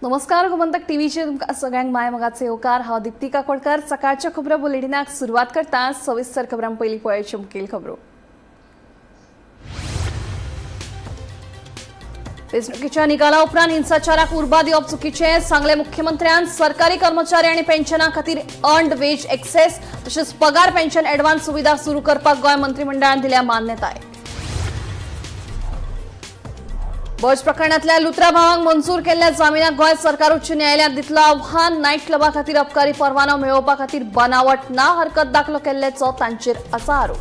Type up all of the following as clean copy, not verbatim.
नमस्कार, गोमंतक टीव्हीचेर तुमकां सगळ्यांक माय मोगाचे येवकार. हांव दिप्ती काकोडकर. सकाळच्या खबरो बुलेटिनाक सुरवात करता. सविस्तर खबरां पयलीं पळयाच्यो मुखेल खबरो. वेंचणुकेच्या निकाला उपरांत हिंसाचाराक उर्बा दिवप चुकीचें सांगलें मुख्यमंत्र्यान. सरकारी कर्मचारी आनी पेन्शना खातीर अर्न्ड वेज एक्सेस तशेंच पगार पेन्शन एडवान्स सुविधा सुरू करपाक गोंय मंत्रिमंडळान दिल्या मान्यताय. बज प्रकरणातल्या लुत्रा भावांक मंजूर केल्ल्या जामिनाक गोंय सरकार उच्च न्यायालयात दितलो आव्हान. नायट क्लबा खातीर अबकारी परवानो मेळोवपा खातीर बनावट ना हरकत दाखलो केल्ल्याचो तांचेर आसा आरोप.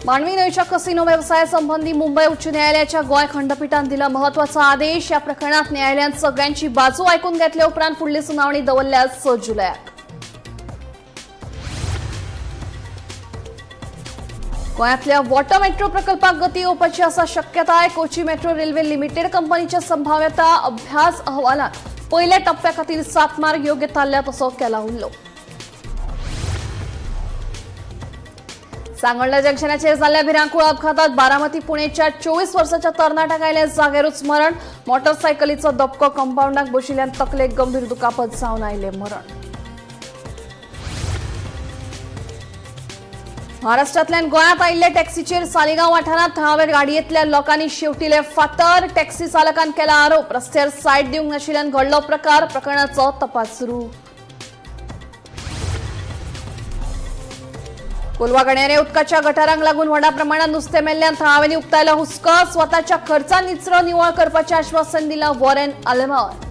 मांडवी न्हंयच्या कसिनो वेवसाया संबंधी मुंबय उच्च न्यायालयाच्या गोंय खंडपीठान दिला महत्वाचा आदेश. या प्रकरणात न्यायालयान सगळ्यांची बाजू आयकून घेतल्या उपरांत फुडली सुनावणी दवरल्या 6 जुलयाक. गोंयांतल्या वॉटर मेट्रो प्रकल्पाक गती येवपाची आसा शक्यताय. कोची मेट्रो रेल्वे लिमिटेड कंपनीच्या संभाव्यता अभ्यास अहवालात पयल्या टप्प्या खातीर 7 मार्ग योग्य थारल्यात असो केला उल्लो. सांगोल्डा जंक्शनाचेर जाल्ल्या भिरांकूळ अपघातात बारामती पुणेच्या 24 वर्साच्या तरणाट्याक आयलें जाग्यारूच मरण. मोटरसायकलीचो धपको कंपाऊंडाक बशिल्ल्यान तकलेक गंभीर दुखापत जावन आयलें मरण. महाराष्ट्रांतल्यान गोंयांत आयिल्ल्या टॅक्सीचेर सालिगांव वाठारांत थळाव्या गाडयेंतल्या लोकांनी शेवटिले फातर. टॅक्सी चालकान केला आरोप. रस्त्यार सायड दिवंक नाशिल्ल्यान घडलो प्रकार. प्रकरणाचो तपास सुरू. कोलवा गणेरे उदकाच्या गटारांक लागून व्हडा प्रमाणात नुस्तें मेल्ल्यान थळाव्यांनी उक्तायला हुस्को. स्वताच्या खर्चान निचरो निवळ करपाचें आश्वासन दिलां वॉरेन आलेमावान.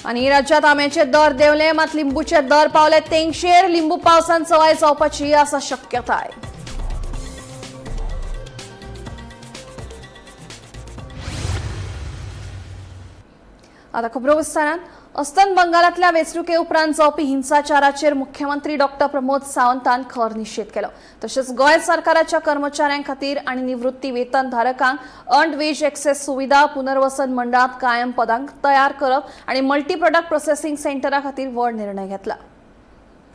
आनी राज्यात आंब्याचे दर देंवले, मात लिंबूचे दर पावले तेंगशेर. लिंबू पावसान सवाय जावपाची आसा शक्यताय. आता खबरो विस्तारान. अस्तंत बंगालांतल्या वेंचणुके उपरांत जावपी हिंसाचाराचेर मुख्यमंत्री डॉक्टर प्रमोद सावंतान खर निशेध केलो. तशेंच गोंय सरकाराच्या कर्मचाऱ्यां खातीर आनी निवृत्ती वेतन धारकांक अर्न्ड वेज एक्सेस सुविधा, पुनर्वसन मंडळांत कायम पदांक तयार करप आनी मल्टी प्रोडक्ट प्रोसेसिंग सेंटरा खातीर व्हड निर्णय घेतला.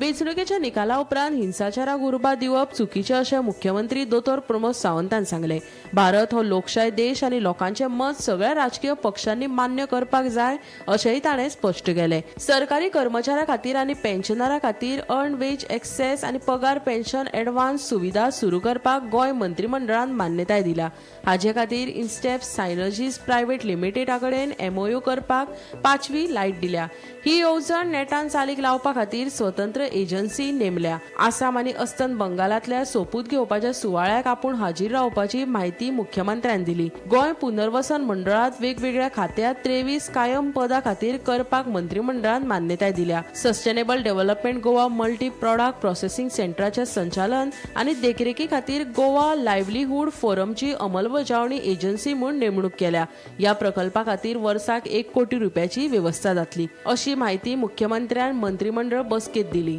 वेंचणुकेच्या निकाला उपरांत हिंसाचाराक उर्बा दिवप चुकीचें अशें मुख्यमंत्री दोतोर प्रमोद सावंतान सांगलें. भारत हो लोकशाय देश आनी लोकांचें मत सगळ्या राजकीय पक्षांनी मान्य करपाक जाय अशेंय ताणें स्पश्ट केलें. सरकारी कर्मचाऱ्यां खातीर आनी पेन्शनरां खातीर अर्न वेज एक्सेस आनी पगार पेन्शन एडवान्स सुविधा सुरू करपाक गोंय मंत्रिमंडळान मान्यताय दिल्या. हाचे खातीर इन्स्टेप सायनर्जीज प्रायव्हेट लिमिटेडा कडेन एमओयू करपाक 5वी लायट दिल्या. ही येवजण नेटान चालीक लावपा खातीर स्वतंत्र एजन्सी नेमल्या. आसाम आनी अस्तंत बंगालांतल्या सोपूत घेवपाच्या सुवाळ्याक आपूण हाजीर रावपाची म्हायती मुख्यमंत्र्यान दिली. गोंय पुनर्वसन मंडळात वेगवेगळ्या खात्यात 23 कायम पदां खातीर करपाक मंत्रिमंडळान मान्यताय दिल्या. Sustainable development Goa multi product processing सेंटराचे संचालन आनी देखरेखी खातीर गोवा लायव्हलीहूड फोरमची अंमलबजावणी एजन्सी म्हूण नेमणूक केल्या. ह्या प्रकल्पा खातीर वर्साक 1 कोटी रुपयाची वेवस्था जातली अशी म्हायती मुख्यमंत्र्यान मंत्रिमंडळ बसकेत दिली.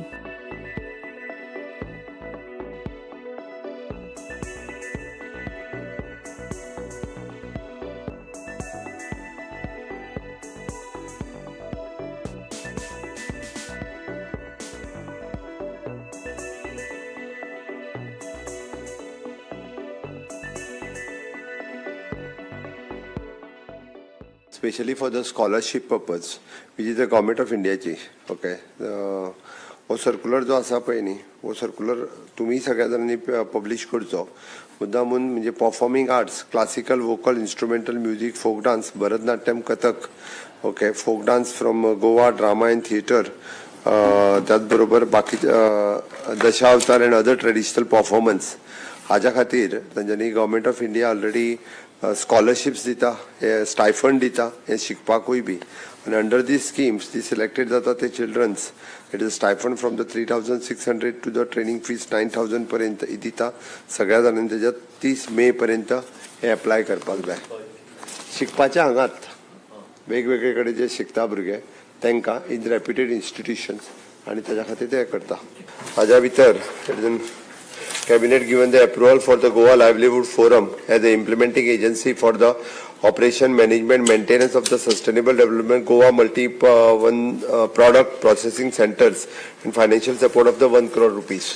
Specially for the scholarship purpose, which is the government of इंडियाची. ओके, हो सर्कुलर जो आसा पळय न्ही, हो सर्कुलर तुमी सगळ्या जाणांनी पब्लीश करचो मुद्दामून. म्हणजे performing arts, classical, vocal, instrumental music, folk dance, Bharatanatyam, Kathak, okay, folk dance from Goa, drama and theatre, त्याच बरोबर बाकी Dashavatar and other traditional performance, हाज्या खातीर तांच्यांनी government of India already scholarships दिता, हे स्टायफंड दिता हे शिकपाकूय बी. आनी अंडर दी स्किम्स ती सिलेक्टेड जाता ते childrens, it is stipend from the 3600 to the training fees 9000 पर्यंत दिता. सगळ्या जाणांनी तेज्यात 30 मे पर्यंत हे एप्लाय करपाक जाय. शिकपाचे हांगात वेगवेगळे कडेन जे शिकता भुरगे तांकां इन रेप्युटेड इन्स्टिट्युशन्स आनी ताज्या खातीर ते करता. हाज्या भितर Cabinet given the approval for the Goa Livelihood Forum as the implementing agency for the operation, management, maintenance of the Sustainable Development Goa Multi One Product Processing Centers and financial support of the 1 crore rupees.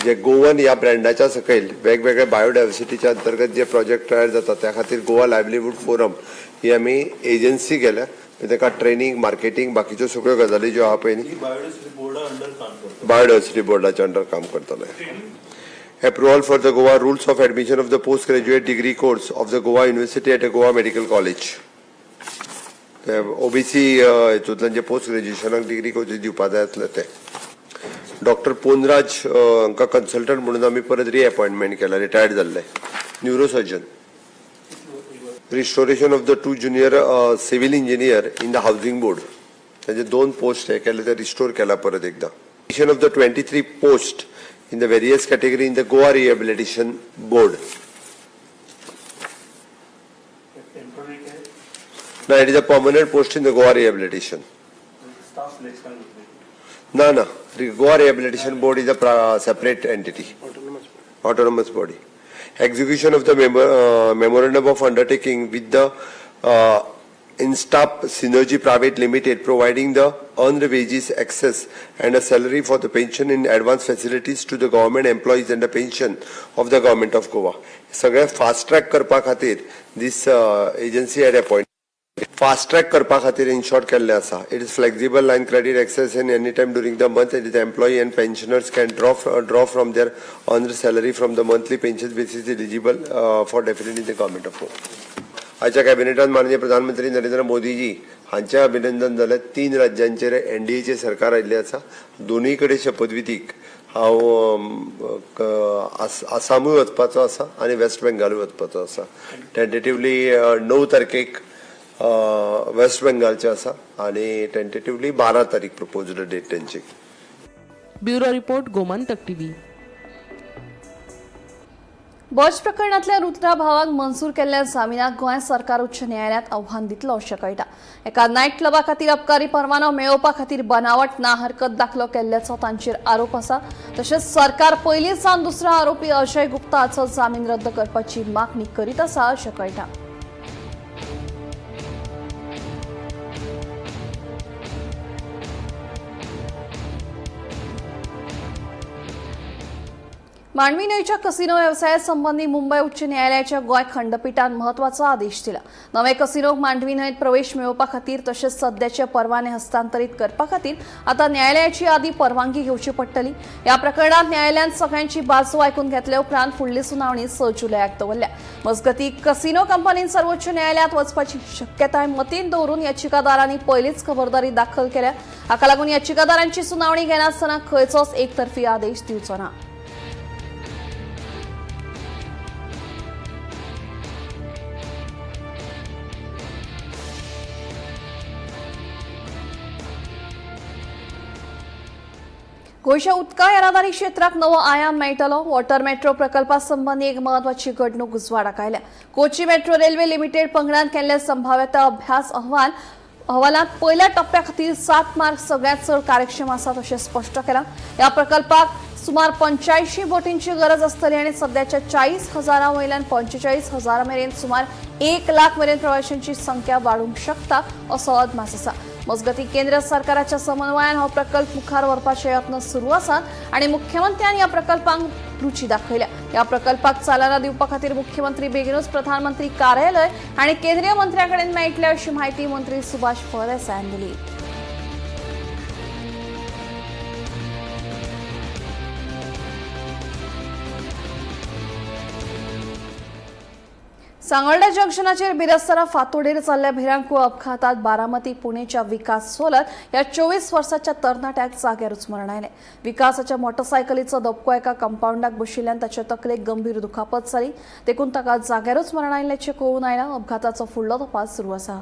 J Goan ह्या ब्रँडाच्या सकयल वेगवेगळे बायोडायवर्सिटीच्या अंतर्गत जे project तयार जाता त्या खातीर Goa livelihood forum ही आमी agency केल्या. ताका ट्रेनींग, मार्केटींग, बाकीच्यो सगळ्यो गजाली ज्यो आहा पळय न्ही, बायोडायवर्सिटी बोर्डा अंडर काम करता. बायोडायवर्सिटी बोर्डाच्या अंडर काम करतले. Approval for the Goa rules of admission of the post graduate degree course of the Goa University at Goa Medical College. ते ओबीसी हितूंतल्यान जे पोस्ट ग्रॅज्युएशनाक डिग्री कोर्स दिवपा जाय आसले ते. डॉक्टर पोनराज हांकां कन्सल्टंट म्हणून आमी परत रिएपॉयंटमेंट केला, रिटायर्ड जाल्ले neurosurgeon. Restoration of the two junior civil engineer in the housing board, तांचे दोन पोस्ट हे केले ते रिस्टोर केला परत एकदा. Of the 23 post in the various category in the Goa Rehabilitation Board. Temporary काय? ना, it is a permanent post in the Goa Rehabilitation. Staff selection घेतले? ना ना, Goa Rehabilitation Board is a separate entity, autonomous body. Execution of the memorandum of undertaking with the Instap Synergy Private Limited providing the earned wages access and a salary for the pension in advance facilities to the government employees and the pension of the government of Goa. सगळें fast track करपा खातीर this agency had appoint, fast track करपा खातीर in short केल्लें आसा. It is flexible line credit access in any time during the month. It is employee and pensioners can draw from their earned salary from the monthly pension basis eligible for definitely the government of. आयच्या कॅबिनेटान माननीय प्रधानमंत्री नरेंद्र मोदीजी हांचें अभिनंदन जालें. तीन राज्यांचेर एनडीएचें सरकार आयिल्लें आसा. दोनूय कडेन शपथविधीक हांव आसामूय वचपाचो आसा आनी वेस्ट बेंगालूय वचपाचो आसा. टेंटेटिवली 9 तारखेक वेस्ट बेंगालचे आसा आनी टेंटेटिवली 12 तारीख प्रपोज्ड डेट तेंची. Bureau report, Gomantak TV. बज प्रकरणांतल्या रुद्रा भावाक मंजूर केल्ल्या जामिनाक गोंय सरकार उच्च न्यायालयांत आव्हान दितलो अशें कळटा. एका नायट क्लबा खातीर अबकारी परवानो मेळोवपा खातीर बनावट ना हरकत दाखलो केल्ल्याचो तांचेर आरोप आसा. तशेंच सरकार पयलींच सावन दुसरो आरोपी अजय गुप्ता हाचो जामीन रद्द करपाची मागणी करीत आसा अशें कळटा. मांडवी न्हंयच्या कसिनो वेवसाया संबंधी मुंबय उच्च न्यायालयाच्या गोंय खंडपिठान म्हत्वाचो आदेश दिला. नवे कसिनोक मांडवी न्हंयत प्रवेश मेळोवपा खातीर तशेंच सद्याचे परवाने हस्तांतरीत करपा खातीर आतां न्यायालयाची आदी परवानगी घेवची पडटली. ह्या प्रकरणात न्यायालयान सगळ्यांची बाजू आयकून घेतले उपरांत फुडली सुनावणी 6 जुलयाक दवरल्या. मजगतीं, कसिनो कंपनीन सर्वोच्च न्यायालयात वचपाची शक्यताय मतींत दवरून याचिकादारांनी पयलींच खबरदारी दाखल केल्या. हाका लागून याचिकादारांची सुनावणी घेनासतना खंयचोच एकतर्फी आदेश दिवचो ना. गोंयच्या उदका येरादारी क्षेत्राक नवो आयाम मेळटलो. वॉटर मेट्रो प्रकल्पा संबंदी एक म्हत्वाची घडणूक उजवाडाक आयल्या. कोची मेट्रो रेल्वे लिमिटेड पंगडान केल्ल्या संभाव्यता अभ्यास अहवालांत पयल्या टप्प्या खातीर 7 मार्ग सगळ्यांत चड कार्यक्षम आसात अशें स्पश्ट केलां. ह्या प्रकल्पाक सुमार 85 बोटींची गरज आसतली आनी सद्याच्या 40,000 वयल्यान 45,000 मेरेन सुमार 1 लाख मेरेन प्रवाशांची संख्या वाडूंक शकता असो अदमास आसा. मजगतीं, केंद्र सरकाराच्या समन्वयान हो प्रकल्प मुखार व्हरपाचे यत्न सुरू आसात आनी मुख्यमंत्र्यान ह्या प्रकल्पांक रुची दाखयल्या. ह्या प्रकल्पाक चालना दिवपा खातीर मुख्यमंत्री बेगीनूच प्रधानमंत्री कार्यालय आनी केंद्रीय मंत्र्यां कडेन मेळटले अशी म्हायती मंत्री सुभाष फळदेसायान दिली. सांगोल्डा जंक्शनाचेर बिरेस्तारा फांतोडेर जाल्ल्या भिरांकूळ अपघातात बारामती पुणेच्या विकास सोलत ह्या 24 वर्साच्या तरणाट्याक जाग्यारूच मरण आयलें. विकासाच्या मोटरसायकलीचो धपको एका कंपाऊंडाक बशिल्ल्यान ताच्या तकलेक गंभीर दुखापत जाली, देखून ताका जाग्यारूच मरण आयिल्ल्याचें कळून आयलां. अपघाताचो फुडलो तपास सुरू आसा.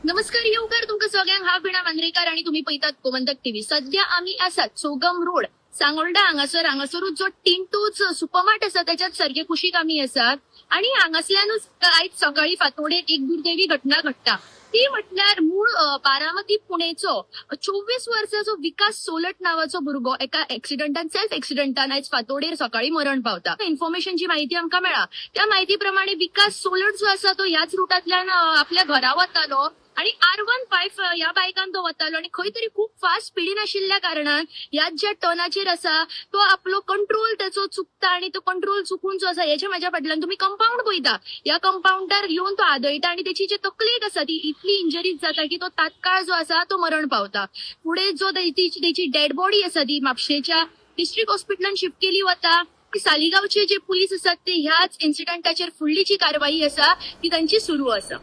नमस्कार, येवकार तुमकां सगळ्यांक. हांव वीणा मांद्रेकार आणि तुम्ही पळयतात गोमंतक टीव्ही. सध्या आमी आसात सोगम रोड सांगोल्डा हांगासर. हांगासरूच जो टिंटूज सुपरमार्ट आसा त्याच्यात सारखे कुशीक आमी आसात आणि हांगासल्यानूच आयज सकाळी फांतोडेर एक दुर्दैवी घटना घडटा. ती म्हटल्यार मूळ बारामती पुणेचो 24 वर्साचो विकास सोलट नावाचो भुरगो एका एक्सिडंटान, सेल्फ एक्सिडंटान आयज फांतोडेर सकाळी मरण पावता. इन्फॉर्मेशन जी माहिती आमकां मेळ्ळा त्या माहिती प्रमाणे विकास सोलट जो आसा तो ह्याच रुटांतल्यान आपल्या घरा वतालो. आणि R15 ह्या बायकान तो वतालो आणि खंय तरी खूप फास्ट स्पिडीन आशिल्ल्या कारणान ह्याच ज्या टर्नाचेर आसा तो आपलो कंट्रोल त्याचो चुकता आणि तो कंट्रोल चुकून जो आसा हेच्या म्हाज्या फाटल्यान तुमी कंपाऊंड पळयता, ह्या कंपाऊंडार येवन तो आदळटा आणि त्याची जी तकलेक आसा ती इतली इंजरीज जाता की तो तात्काळ जो आसा तो मरण पावता. फुडें जो तेची डेड बॉडी आसा ती म्हापशेच्या डिस्ट्रिक्ट हॉस्पिटलान शिफ्ट केली वता. सालिगांवचे जे पुलीस आसात ते ह्याच इन्सिडंटाचेर फुडली जी कारवाई आसा ती तांची सुरू आसा.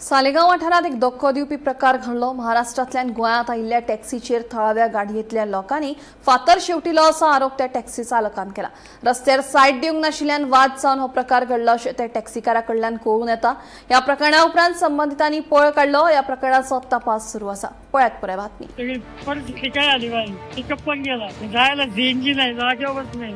सालेगांव वाठारांत एक धक्को दिवपी प्रकार घडलो. महाराष्ट्रांतल्यान गोंयांत आयिल्ल्या टॅक्सीचेर थळाव्या गाडयेंतल्या लोकांनी फातर शेवटिलो असो आरोप त्या टॅक्सी चालकान केला. रस्त्यार सायड दिवंक नाशिल्ल्यान वाद जावन हो प्रकार घडलो अशें त्या टॅक्सीकारा कडल्यान कळून येता. ह्या प्रकरणा उपरांत संबंदितांनी पळ काडलो. ह्या प्रकरणाचो तपास सुरू आसा. पळयात पुराय बातमी. सगळी परिस्थिती काय आली बाई, पिकअप पण गेला, जायला सीएनजी नाही, जागेवरच नाही,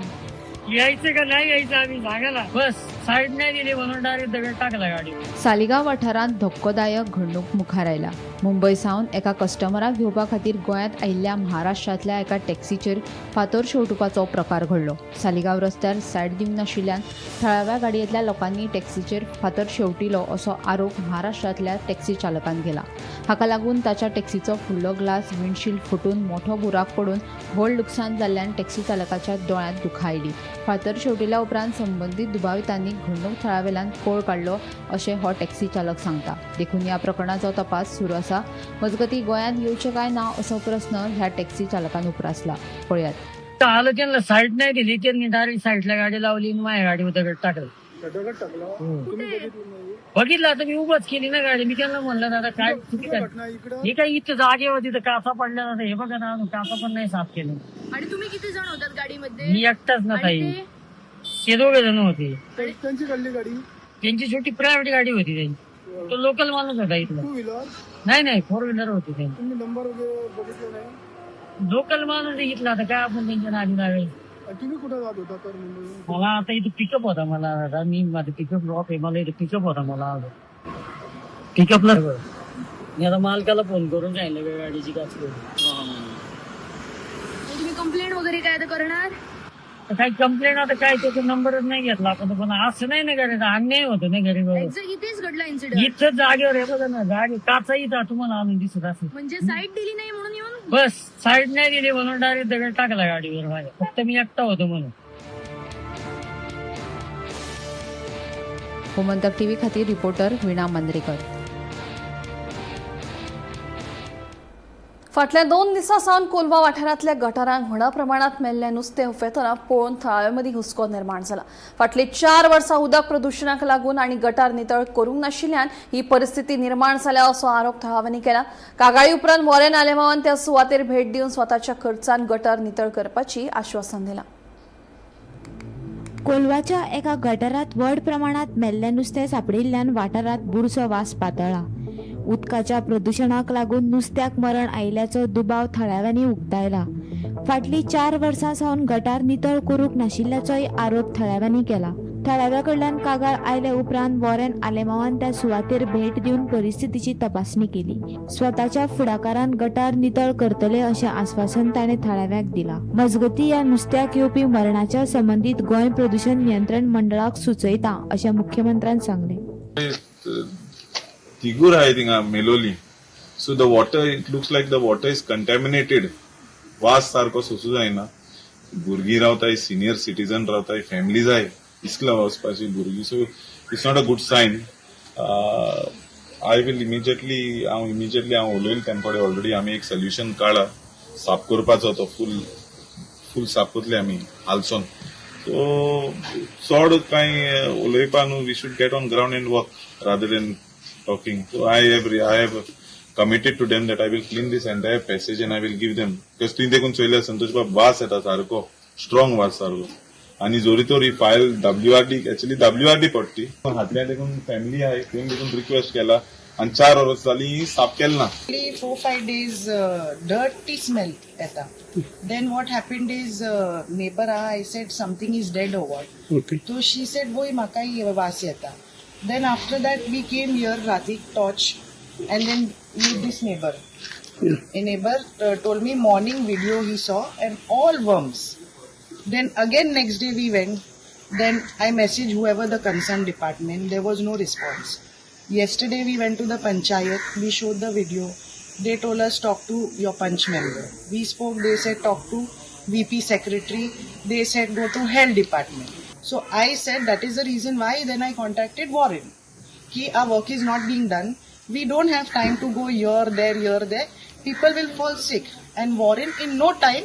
यायचं का नाही यायचं आम्ही सांगायला, बस साईड नाही दिली म्हणून डायरेक्ट दगड टाकला गाडी. सालिगांव वाठारांत धक्कोदायक घडणूक मुखार आयला. मुंबय सावन एका कस्टमराक घेवपा खातीर गोंयांत आयिल्ल्या महाराष्ट्रांतल्या एका टॅक्सीचेर फातर शेवटुपाचो प्रकार घडलो. सालिगांव रस्त्यार सायड दिवंक नाशिल्ल्यान थळाव्या गाडयेंतल्या लोकांनी टॅक्सीचेर फातर शेवटिलो असो आरोप महाराष्ट्रांतल्या टॅक्सी चालकान केला. हाका लागून ताच्या टॅक्सीचो फुडलो ग्लास विंडशील्ड फुटून मोठो बुराक पडून व्हड लुकसाण जाल्ल्यान टॅक्सी चालकाच्या दोळ्यांत दुखां आयली. फातर शेवटिल्या उपरांत संबंदीत दुबावितांनी घडणूक थळावेल्यान पळ काडलो अशें हो टॅक्सी चालक सांगता. देखून ह्या प्रकरणाचो तपास सुरू आसा. मजगतीं गोंयांत येवचें काय ना असो प्रस्न ह्या टॅक्सी चालकान उप्रासला. पळयात. आलं त्यांना साईड नाही दिली, त्यांनी डायरेक्ट साईडला गाडी लावली आणि माझ्या गाडीवर दगड टाकलं. दगड टाकला? तुम्ही बघितलं नाही? बघितलं, आता मी उभंच केली ना गाडी. मी त्यांना म्हणलं दादा काय चुकी कुठं घटना इकडं? हे काय इथं जागेवर तिथं काचा पडल्या ना, हे बघा ना, अजून काचा पण नाही साफ केलं. आणि तुम्ही किती जण होतात गाडीमध्ये? मी एकटाच ना आणि ताई, ते? ते दोघे जण होते. त्यांची काढली गाडी? त्यांची छोटी प्रायव्हेट गाडी होती त्यांची, तो लोकल माणूस होता इथला. Two wheeler? नाही नाही, फोर व्हीलर होती त्यांची. तुम्ही नंबर वगैरे बघितलं नाही? लोकल माणूस इथला, आता काय आपण त्यांच्या नादी लावायचं. आणि तुम्ही कुठं जात होता तर मुंबईहून? मला आता इथं पिकअप होता, मला आता मी माझं पिकअप ड्रॉप आहे, मला इथं पिकअप होता, मला पिकअपला मी आता मालकाला फोन करून सांगितलं का गाडीची काच करून. तुम्ही कंप्लेंट वगैरे काय आता करणार? तर काही कंप्लेंट आता काय, त्याचा नंबरच नाही घेतला आपण, पण असं नाही ना करायचं, अन्याय होतो ना गरीबावर. एक्झॅक्ट इथेच घडला इन्सिडेंट. इथं जागेवर आहे बघा ना, जागे काचाही इथं तुम्हाला आणून दिसत असेल. म्हणजे साईड दिली नाही म्हणून येऊन बस साईड नाही दिली म्हणून डायरेक्ट दगड टाकला गाडीवर माझ्या, फक्त मी एकटा होतो म्हणून. गोमंतक टीव्ही खातीर रिपोर्टर वीणा मांद्रेकर. फाटल्या 2 दिसां सावन कोलवा वाठारांतल्या गटारांक व्हडा प्रमाणांत मेल्लें नुस्तें उफेतना पळोवन थळाव्या मदीं हुस्को निर्माण जाला. फाटलीं 4 वर्सां उदक प्रदुशणाक लागून आनी गटार नितळ करूंक नाशिल्ल्यान ही परिस्थिती निर्माण जाल्या असो आरोप थळाव्यांनी केला. कागाळी उपरांत वॉरेन आलेमावान त्या सुवातेर भेट दिवन स्वताच्या खर्चान गटार नितळ करपाची आश्वासन दिलां. कोलवाच्या एका गटारात व्हड प्रमाणात मेल्लें नुस्तें सांपडिल्ल्यान वाठारांत बुरसो वास पातळ्ळा. उदकाच्या प्रदुशणाक लागून नुस्त्याक मरण आयिल्ल्याचो दुबाव थळाव्यांनी उक्तायला. फाटलीं 4 वर्सां सावन गटार नितळ करूंक नाशिल्ल्याचोय आरोप थळाव्यांनी केला. थळाव्या कडल्यान कागाळ आयले उपरांत वॉरेन आलेमावान त्या सुवातेर भेट दिवन परिस्थितीची तपासणी केली. स्वताच्या फुडाकारान गटार नितळ करतले अशें आस्वासन ताणें थळाव्यांक दिलां. मजगतीं ह्या नुस्त्याक येवपी मरणाच्या संबंदीत गोंय प्रदुशण नियंत्रण मंडळाक सुचयता अशें मुख्यमंत्र्यान सांगलें. तिगूर आहे थिंगा मेलोली, so the water, it looks like the water is contaminated. वास सारको सोसूं जायना. भुरगीं रावताय, सिनियर सिटीजन रावताय, फॅमिली जाय इस्कुला वचपाची भुरगीं, so it's not a good sign. I will immediately, हांव इमिजिएटली हांव उलयलें तेम कडेन ऑलरेडी. आमी एक सोल्युशन काडला साफ करपाचो, तो फूल फूल साफ करतले आमी हालसोन. सो चड कांय उलोवपा न्हू, we should get on ground and work rather than talking. So I have committed to them that I will clean this entire passage and I will give them. Because तुवें देखून चोयल्यार संतोष बाब वास येता सारको, स्ट्रॉंग वास सारको. आनी जोरी तोरी फायल WRD, actually WRD पडटी हातल्या देखून फॅमिली आहे तुवें देखून रिक्वेस्ट केला आनी 4 वरां जाली साफ केलें ना. 4-5 days dirty smell येता. Then what happened is neighbor I said something is dead or what. Okay. So she said वय म्हाकाय वास येता. Then after that we came here, रातीक torch, and then meet this neighbor. A neighbor told me morning video he saw and all worms. Then again next day we went. Then I messaged whoever the concerned department. There was no response. Yesterday we went to the panchayat, we showed the video. They told us talk to your panch member. We spoke, they said talk to VP secretary, they said go to health department. So I said that is the reason why then I contacted Warren. Ki our work is not being done. We don't have time to go here, there, here, there. People will fall sick. And Warren in no time,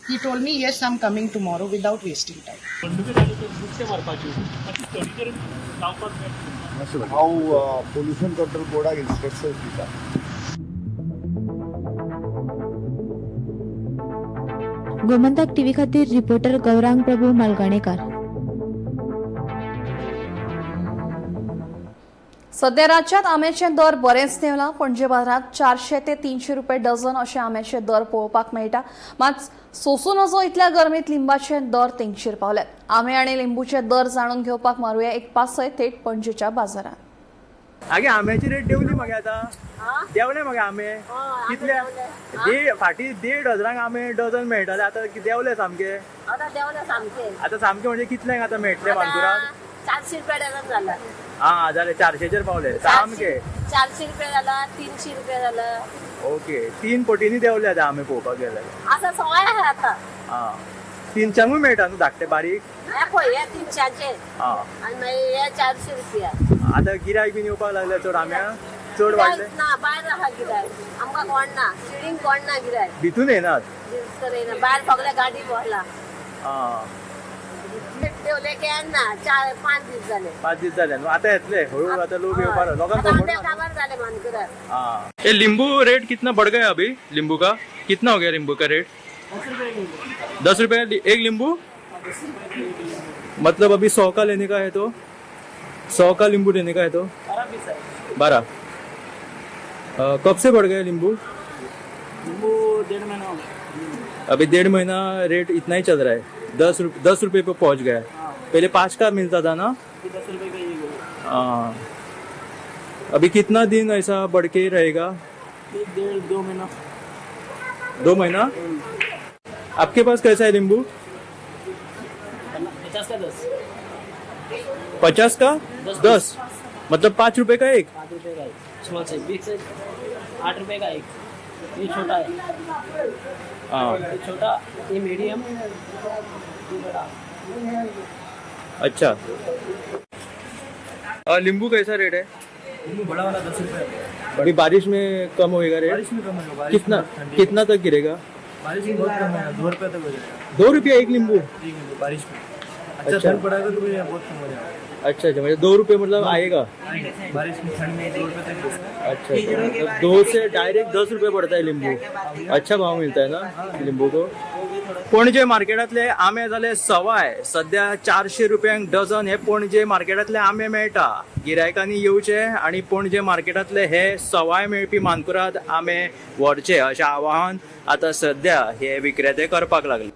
he told me, yes, I'm coming tomorrow without wasting time. घडणुके जाली तर नुस्तें मारपाच्यो मातशी थोडी तरी लावपाक मेळटा. हांव पोल्युशन कंट्रोल बोर्डाक इन्स्ट्रक्शन्स दिता. गोमंतक टीव्ही खातीर रिपोर्टर गौरांग प्रभू मालगणेकर. सध्या राज्यात आंब्याचे दर बरेच देंवला. पणजे बाजारात 400 ते 300 रुपये डझन अशे आंब्याचे दर पळोवपाक मेळटा. मात सोसूं नजो इतल्या गरमेत लिंबाचे दर तेंगशेर पावल्यात. आंबे आनी लिंबूचे दर जाणून घेवपाक मारुया एक पासय थेट पणजेच्या बाजारात. आगे आंब्याची रेट देंवली मगे, आतां देंवले मगे आंबे. कितले देड फाटीं 1,500 आंबे डझन मेळटाले, आतां देंवले सामके. आतां देंवले सामके. आतां सामके म्हणजे कितल्यांक आतां मेळटले मानकुराद? 400 रुपया डझन जाला. आं जाले 400चेर पावले सामके. 400 रुपया जाला, 300 रुपया जाला. ओके, 3 पटींनी देंवले आतां आंबे पळोवपाक गेल्यार. आतां सवाय आहा आतां. आं, 300कूय मेळटा न्हू धाकटे बारीक? हे पळय, हे 300चे आनी मागीर हे 400 रुपया. आतां गिरायक बीन येवपाक लागले चड आंब्याक? चड वाडले ना, भायर आहा गिरायक, आमकां कोण ना, शिडींग कोण ना गिरायक. भितून येनात? भितर येना, भायर सगळे गाडी भरला. आं, देंवले केन्ना 4-5 दीस जाले. 5 दीस जाले न्हू, आतां येतले हळूहळू, आतां लोक येवपाक लोकांक आंबे काबार जाले मानकुराद. हाँ, ये नींबू रेट कितना बढ़ गया अभी? नींबू का कितना हो गया? नींबू का रेट 10 रुपये एक नींबू. मतलब अभी 100 का लेने का है तो 100 का नींबू लेने का है तो 12. कब से बढ़ गया नींबू? नींबू 1.5 महीना हो गया. अभी 1.5 महीना रेट इतना ही चल रहा है, 10 रुपये पे पहुंच गया है. पहले 5 का मिलता था ना? 10 रुपये का ही. हाँ, अभी कितना दिन ऐसा बढ़ के रहेगा? 1.5-2 महीना. 2 महीना. आपके पास कैसा है नींबू? 50 का 10. 50 का 10, मतलब 5 रुपए का एक? 5 रुपये का एक स्मॉल साइज, बिग साइज 8 रुपये का एक. ये छोटा है. हाँ, ये छोटा, ये मीडियम, ये बड़ा. अच्छा, और नींबू कैसा रेट है? नींबू बड़ा वाला 10 रुपये. अभी बारिश में कम होएगा रेट? बारिश में कम होगा. बारिश कितना में ठंडी. कितना तक गिरेगा? बारिश में बहुत कम होगा, 2 रुपये तक हो जाएगा. 2 रुपया एक नींबू? एक नींबू बारिश में. अच्छा, ठंड पड़ेगा तो भैया बहुत कम हो जाएगा. अच्छा अच्छा, मतलब 2 रुपये मतलब आएगा बारिश में, ठंड में 2 रुपये तक. अच्छा अच्छा, मतलब 2 से डायरेक्ट 10 रुपये पड़ता है लिंबू. अच्छा भाव मिलता है ना लिंबू को. पणजे मार्केटांतले आंबे जाले सवाय. सध्या 400 रुपयांक डझन हे पणजे मार्केटांतले आंबे मेळटा. गिरायकांनी येवचे आनी पणजे मार्केटांतले हे सवाय मेळपी मानकुराद आंबे व्हरचे अशें आवाहन आतां सध्या हे विक्रेते करपाक लागले.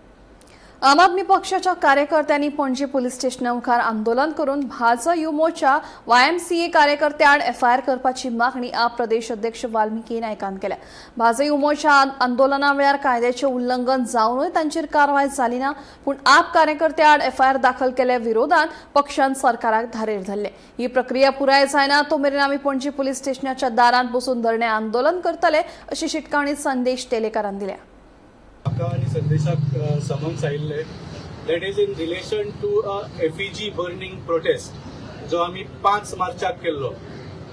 आम आदमी पक्षाच्या कार्यकर्त्यांनी पणजी पोलीस स्टेशना मुखार आंदोलन करून भाजप युमोच्या YMCA कार्यकर्त्यांआड एफआयआर करपाची मागणी आप प्रदेश अध्यक्ष वाल्मिकी नायकान केल्या. भाजप युमोच्या आंदोलना वेळार कायद्याचें उल्लंघन जावनूय तांचेर कारवाय जाली ना, पूण आप कार्यकर्त्यांआड एफआयआर दाखल केल्या विरोधात पक्षान सरकाराक धारेर धरले. ही प्रक्रिया पुराय जायना तो मेरेन आमी पणजी पोलीस स्टेशनाच्या दारांत बसून धरणे आंदोलन करतले अशी शिटकावणी संदेश तेलेकारान दिल्या. म्हाका आनी संदेशाक समन्स आयिल्ले, that is in relation to a effigy burning protest जो आमी 5 मार्चाक केल्लो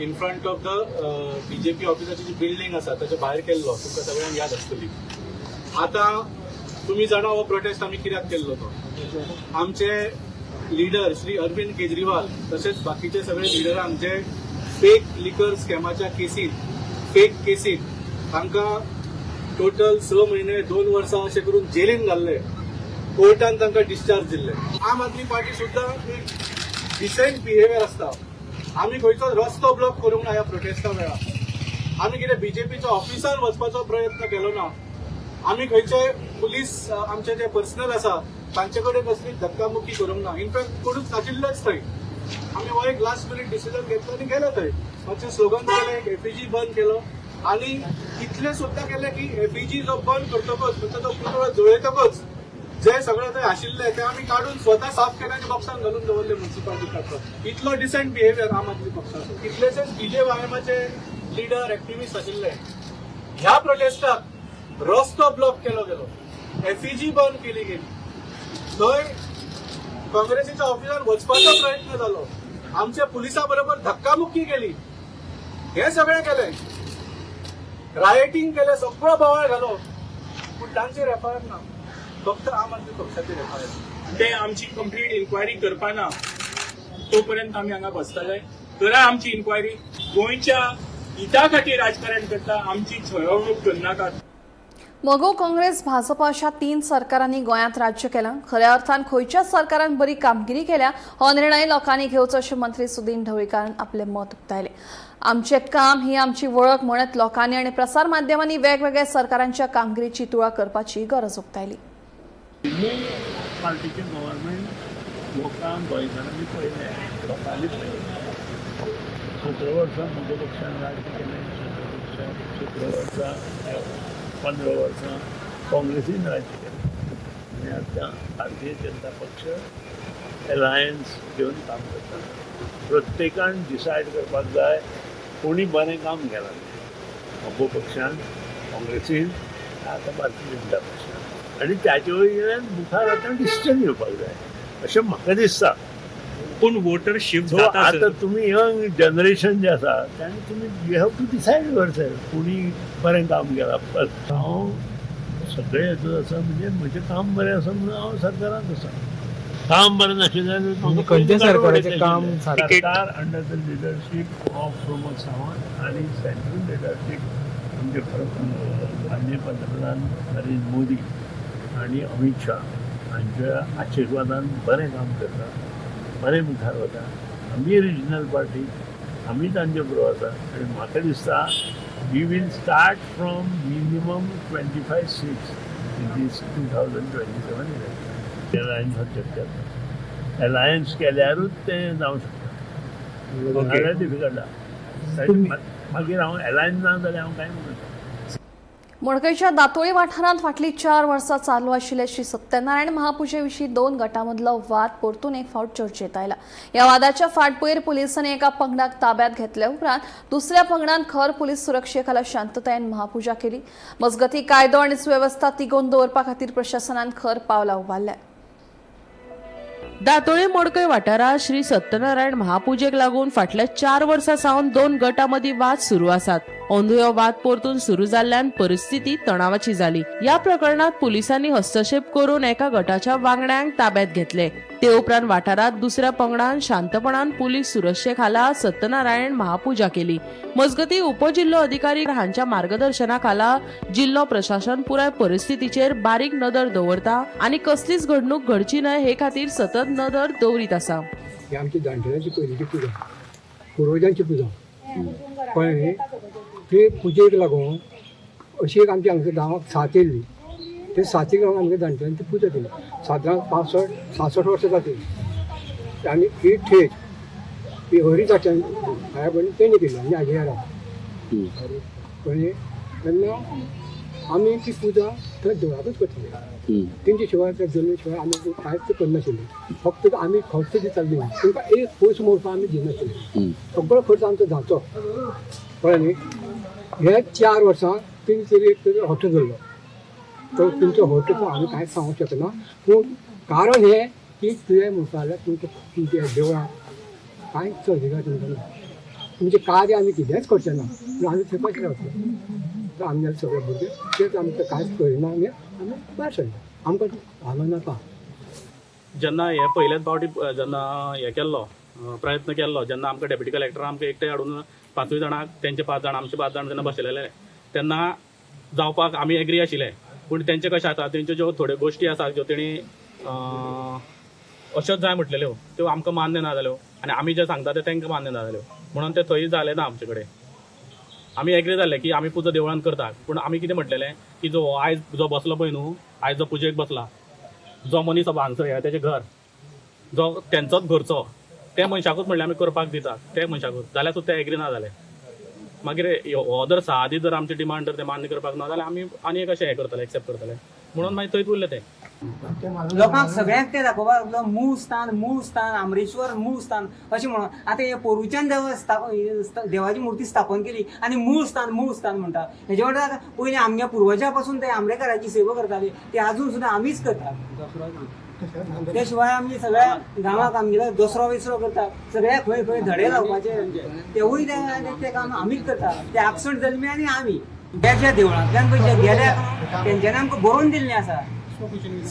in front of the BJP ऑफिसाची ji building आसा ताच्या भायर केल्लो, तुमकां सगळ्यांक याद आसतली. आतां तुमी जाणा हो प्रोटेस्ट आमी कित्याक केल्लो तो. आमचे लिडर श्री अरविंद केजरीवाल तशेंच बाकीचे सगळे लिडरांक जे फेक लिकर स्कॅमाच्या केसीन, फेक केसीन तांकां टोटल 6 महिने 2 वर्सां अशें करून जेलीन घाल्ले, कोर्टान तांकां डिस्चार्ज दिल्ले. आम आदमी पार्टी सुद्दां एक डिसेंट बिहेवियर आसता. आमी खंयचो रस्तो ब्लॉक करूंक ना ह्या प्रोटेस्टा वेळार. आमी कितें बीजेपीच्या ऑफिसान वचपाचो प्रयत्न केलो ना. आमी खंयचे पुलीस आमचे जे पर्सनल आसा तांचे कडेन कसली धक्कामुक्की करूंक ना. इनफॅक्ट कोणूच नाशिल्लेच थंय. आमी हो एक लास्ट मिनीट डिसिजन घेतलो आनी गेले थंय. मातशे स्लोगन केले, एक एफीजी बंद केलो आनी इतलें सुद्दां केलें की एफीजी जो बंद करतकच, म्हणजे तो पुतळो जळयतकच जे सगळे थंय आशिल्ले ते आमी काडून स्वता साफ केले आनी बॉक्सान घालून दवरले म्युन्सिपालिटी काडपाक. इतलो डिसेंट बिहेवियर आम आदमी पक्षाचो. कितलेशेच बीजेवायएमाचे लिडर, एक्टिविस्ट आशिल्ले. ह्या प्रोटेस्टाक रस्तो ब्लॉक केलो गेलो, एफईजी बर्न केली गेली, थंय काँग्रेसीच्या ऑफिसार वचपाचो प्रयत्न जालो, आमच्या पुलिसा बरोबर धक्कामुक्की केली, हे सगळें केलें, रायटिंग केलें, सगळो बोवाळ घालो, पूण तांचेर एफआयआर ना, फक्त आम आदमी पक्षाचेर एफआयआर. ते आमची कंप्लीट इन्क्वायरी करपाना तोपर्यंत आमी हांगा बसतले. करा आमची इन्क्वायरी. गोंयच्या हिता खातीर राजकारण करता, आमची छळवणूक करनाकात. मगो, काँग्रेस, भाजप अशा 3 सरकारांनी गोंयांत राज्य केलां. खऱ्या अर्थान खंयच्या सरकारान बरी कामगिरी केल्या हो निर्णय लोकांनी घेवचो अशें मंत्री सुदीन ढवळीकारान आपलें मत उक्तायलें. आमचें काम ही आमची वळख म्हणत लोकांनी आनी प्रसार माध्यमांनी वेगवेगळ्या सरकारांच्या कामगिरीची तुळा करपाची गरज उक्तायली. पार्टीचें गव्हर्मेंट लोकांक, गोंयकारांनी पळयलें, लोकांनी पळयलें. 17 वर्सां म्हज्या पक्षान राज्य केलें, 17 वर्सां, 15 वर्सां काँग्रेसीन राज्य केलें आनी आतां भारतीय जनता पक्ष एलायन्स घेवन काम करता. प्रत्येकान डिसायड करपाक जाय कोणी बरें काम केलां तें, मगो पक्षान, काँग्रेसीन, आतां भारतीय जनता पक्षान, आनी ताचे वयल्यान मुखार आतां डिसिजन घेवपाक जाय अशें म्हाका दिसता. पूण वोटर शिफ्ट सो जाता. आतां तुमी यंग जनरेशन जें आसा ताणें तुमी you have to decide yourself कोणी बरें काम केलां. हांव सगळे हेतून आसा, म्हणजे म्हजें काम बरें आसा म्हणून हांव सरकारांत आसा. काम बरें नाशिल्लें जाल्यार खंयच्या सरकाराचें काम सारकें? सरकार under the leadership of Pramod Sawant आनी सेंट्रल लिडरशीप आमचे माननीय पंतप्रधान नरेंद्र मोदी आनी अमीत शाह हांच्या आशिर्वादान बरें काम करता, बरें मुखार वता. आमी रिजनल पार्टी, आमी तांचे बरोबर आसा आनी म्हाका दिसता we will start from minimum 25 seats in this 2027 election. एलायन्सात शक्य आसा, एलायन्स केल्यारूच तें जावं शकता, नाजाल्यार डिफिकल्ट आसा. मागीर हांव एलायन्स ना जाल्यार हांव कांय म्हणूं शकना. मडकयच्या दातोळी वाठारांत फाटलीं 4 वर्सां चालू आशिल्ले श्री सत्यनारायण महापुजे विशीं 2 गटांमदलो वाद परतून एक फावट चर्चेत आयला. ह्या वादाच्या फाटभुंयेर पुलिसांनी एका पंगडाक ताब्यात घेतले उपरांत दुसऱ्या पंगडान खर पुलीस सुरक्षे खाला शांततायेन महापुजा केली. मजगतीं कायदो आनी सुवेवस्था तिगोवन दवरपा खातीर प्रशासनान खर पावलां उबारल्यात. दातोळी मडकय वाठारांत श्री सत्यनारायण महापुजेक लागून फाटल्या 4 वर्सां सावन 2 गटां मदीं वाद सुरू आसात. अंदू हो वाद परतून सुरू जाल्ल्यान परिस्थिती तणावाची जाली. ह्या प्रकरणात पुलिसांनी हस्तक्षेप करून एका गटाच्या वांगड्यांक ताब्यात घेतले. ते उपरांत वाठारांत दुसऱ्या पंगडान शांतपणान पुलीस सुरक्षे खाला सत्यनारायण महापुजा केली. मजगतीं उपजिल्हो अधिकारी हांच्या मार्गदर्शना खाला जिल्हो प्रशासन पुराय परिस्थितीचेर बारीक नदर दवरता आनी कसलीच घडणूक घडची न्हय हे खातीर सतत नदर दवरीत आसा. ही आमची जाणटेल्यांची पयलींची पुजा, पुर्वजांची पुजा, कळ्ळें न्ही? ते पुजेक लागून अशी एक आमच्या हांगसर गांवाक साथ येयल्ली, ते साथीक लागून आमच्या जाणटेल्यांनी ती पुजा केली. सादारण 65 66 वर्सां जातली आनी ही ठेच ही हरी चाच्यान भायर पडली, तेणी केली आनी हाजी येरा, कळ्ळें? तेन्ना आमी ती पुजा थंय देवळाकूच करताले. तेंचे शिवाय, त्या जल्मी शिवाय आमी कांयच करनाशिल्ले. फक्त आमी खर्च दिताली, तांकां एक पयसो मोडपाक आमी दिनाशिल्ले. सगळो खर्च आमचो जावचो, कळ्ळें न्ही? ह्या 4 वर्सां तेणी तरी एक तरी हॉटेल धरलो, तर तुमचो हॉटेल आमी कांयच सांगूंक शकना. पूण कारण हें की तुवें म्हणपा जाल्यार तुमकां तुमच्या देवळाक कांयच अधिकार तुमकां ना, तुमचें कार्य आमी कितेंच करचें ना पूण आमी थंय कशें रावतले? तर आमगेले सगळे भुरगे तेच आमकां कांयच करिना, आमी आमी भायर सरले, आमकां घालूं नाका. जेन्ना हे पयलेच फावटी जेन्ना हे केल्लो प्रयत्न केल्लो, जेन्ना आमकां डेप्युटी कलेक्टर आमकां एकटे हाडून 5 जाणांक, तेंचे 5 जाण, आमचे 5 जाण जेन्ना बसयलेले तेन्ना जावपाक आमी एग्री आशिल्ले. पूण तेंचे कशें आसा, तेंच्यो ज्यो थोड्यो गोश्टी आसा ज्यो तेणी अश्योच जाय म्हटलेल्यो त्यो आमकां मान्य ना जाल्यो आनी आमी जें सांगता तें तांकां मान्य ना जाल्यो, म्हणून ते थंय जालें ना. आमचे कडेन आमी एग्री जाले की आमी पुजा देवळान करतात, पूण आमी कितें म्हटलेलें की जो आयज जो बसलो पळय न्हू, आयज जो पुजेक बसला जो मनीस हांगसर हें तेजें घर जो तेंचोच घरचो, ते मनशाकूच म्हणल्यार आमी करपाक दितात ते मनशाकूच, जाल्यार सुद्दां ते एग्री ना जाले. मागीर हो जर 6 दीस जर आमची डिमांड जर ते मान्य करपाक ना जाल्यार आमी आनी एक अशें हें करतले, एक्सेप्ट करतले, म्हणून मागीर थंयच उरले ते. लोकांक सगळ्यांक ते दाखोवपाक लागलो मूळ स्थान, मूळ स्थान, आमरेश्वर मूळ स्थान अशें म्हणून. आतां हे पोरूच्यान देवाची मुर्ती स्थापन केली आनी मूळ स्थान मूळ स्थान म्हणटा. हेजे वांगडा पयलीं आमगे पुर्वजा पासून ते आमरेकाराची सेवा करताले, ते आजून सुद्दां आमीच करतात. ते शिवाय आमी सगळ्या गांवाक आमगेल्या दसरो विसरो करतात, सगळ्या खंय खंय धडे लावपाचे तेवूय ते काम आमीच करता. ते आकसण जल्मी आनी आमी त्या ज्या देवळांतल्यान पळय जे गेल्या तेंच्यांनी आमकां बरोवन दिल्लें आसा.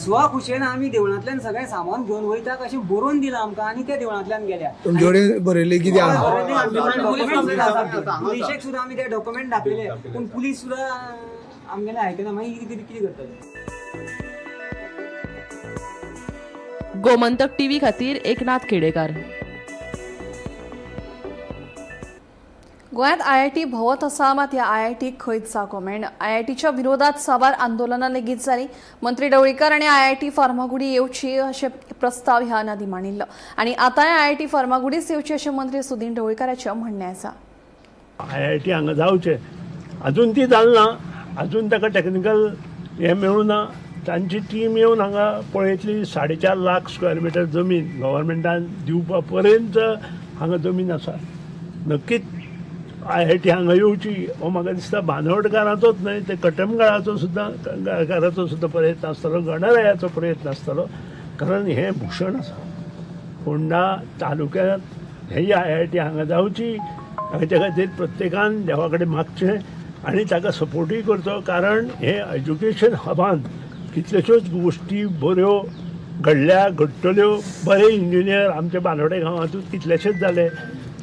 स्वखुशेन आमी देवळांतल्यान सगळें सामान घेवन वयता अशें बरोवन दिलां आमकां आनी त्या देवळांतल्यान गेल्या. तुमचे कडेन बरयल्लें कितें आहा? पुलिशेक सुद्दां आमी ते डॉक्युमेंट दाखयले, पूण पुलीस सुद्दां आमगेले आयकना. मागीर कितें कितें करतले? गोमंतक टीव्ही खातीर एकनाथ खेडेकार. गोंयांत आयआयटी भोंवत आसा, मात ह्या आयआयटीक खंयच जागो मेळना. आयआयटीच्या विरोधात साबार आंदोलनां लेगीत जालीं. मंत्री ढवळीकर आनी आयआयटी फार्मागुडी येवची अशे प्रस्ताव ह्या आदीं मांडिल्लो आनी आतांय आयआयटी फार्मागुडीच येवची अशें मंत्री सुदीन ढवळीकाराचें म्हणणें आसा. आयआयटी हांगा जावचें, अजून ती जाल ना, अजून ताका टॅक्निकल हें मेळूं ना. तांची टीम येवन हांगा पळयतली. 4.5 लाख स्क्वेअर मिटर जमीन गव्हर्मेंटान दिवपा पर्यंत हांगा जमीन आसा. नक्कीच आयआयटी हांगा येवची हो म्हाका दिसता बांदोडकाराचोच न्हय ते कटमगाळाचो सुद्दां गांवकाराचो सुद्दां प्रयत्न आसतलो, गणरायाचो प्रयत्न आसतलो, कारण हें भूषण आसा फोंडा तालुक्यांत. ही आयआयटी हांगा जावची हाच्या खातीर प्रत्येकान देवा कडेन मागचें आनी ताका सपोर्टूय करचो, कारण हें एज्युकेशन हबान कितल्योश्योच गोश्टी बऱ्यो घडल्या, घडटल्यो. बरे इंजिनियर आमच्या बांदोडे गांवांतूच कितलेशेच जाले.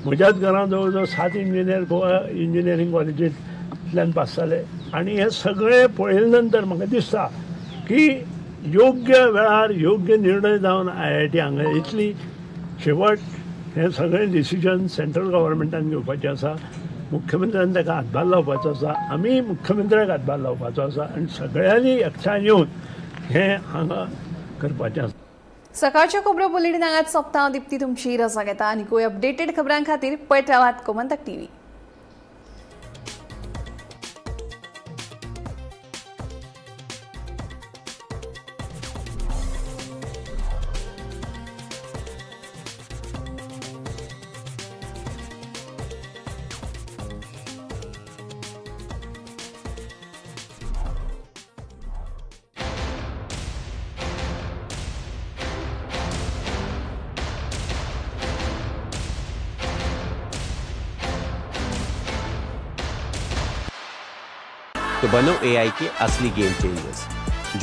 म्हज्याच घरांत जवळ जवळ 7 इंजिनियर गोवा इंजिनियरींग कॉलेजींतल्यान पास जाले. आनी हें सगळें पळयले नंतर म्हाका दिसता की योग्य वेळार योग्य निर्णय जावन आयआयटी हांगा येतली. शेवट हें सगळें डिसिजन सेंट्रल गव्हर्मेंटान घेवपाचें आसा. मुख्यमंत्र्यान ताका हातभार लावपाचो आसा, आमी मुख्यमंत्र्याक हातभार लावपाचो आसा आनी सगळ्यांनी एकठांय येवन हें हांगा करपाचें आसा. सकाळच्या खबरो बुलेटीन हांगाच सोंपता. हांव दिप्ती तुमची रजा घेता. आनीकूय अपडेटेड खबरां खातीर पळयत रावात गोमंतक टीव्ही. तो बनो एआई के असली game changers.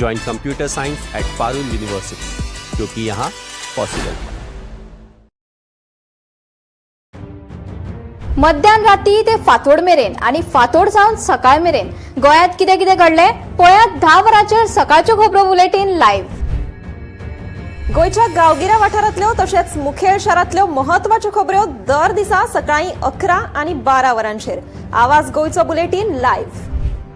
Join computer science at Parul university, क्योंकि यहाँ पॉसिबल है. मध्यान राती ते फांतोड मेरेन आनी फांतोड जावन सकाळ मेरेन गोंयांत कितें कितें घडलें पळयात 10 वरांचेर सकाळच्यो खबरो बुलेटीन लायव्ह. गोंयच्या गांवगिऱ्या वाठारांतल्यो तशेंच मुखेल शारांतल्यो म्हत्वाच्यो खबऱ्यो दर दिसा सकाळीं 11 आनी 12 वरांचेर आवाज गोंयचो बुलेटीन लायव्ह.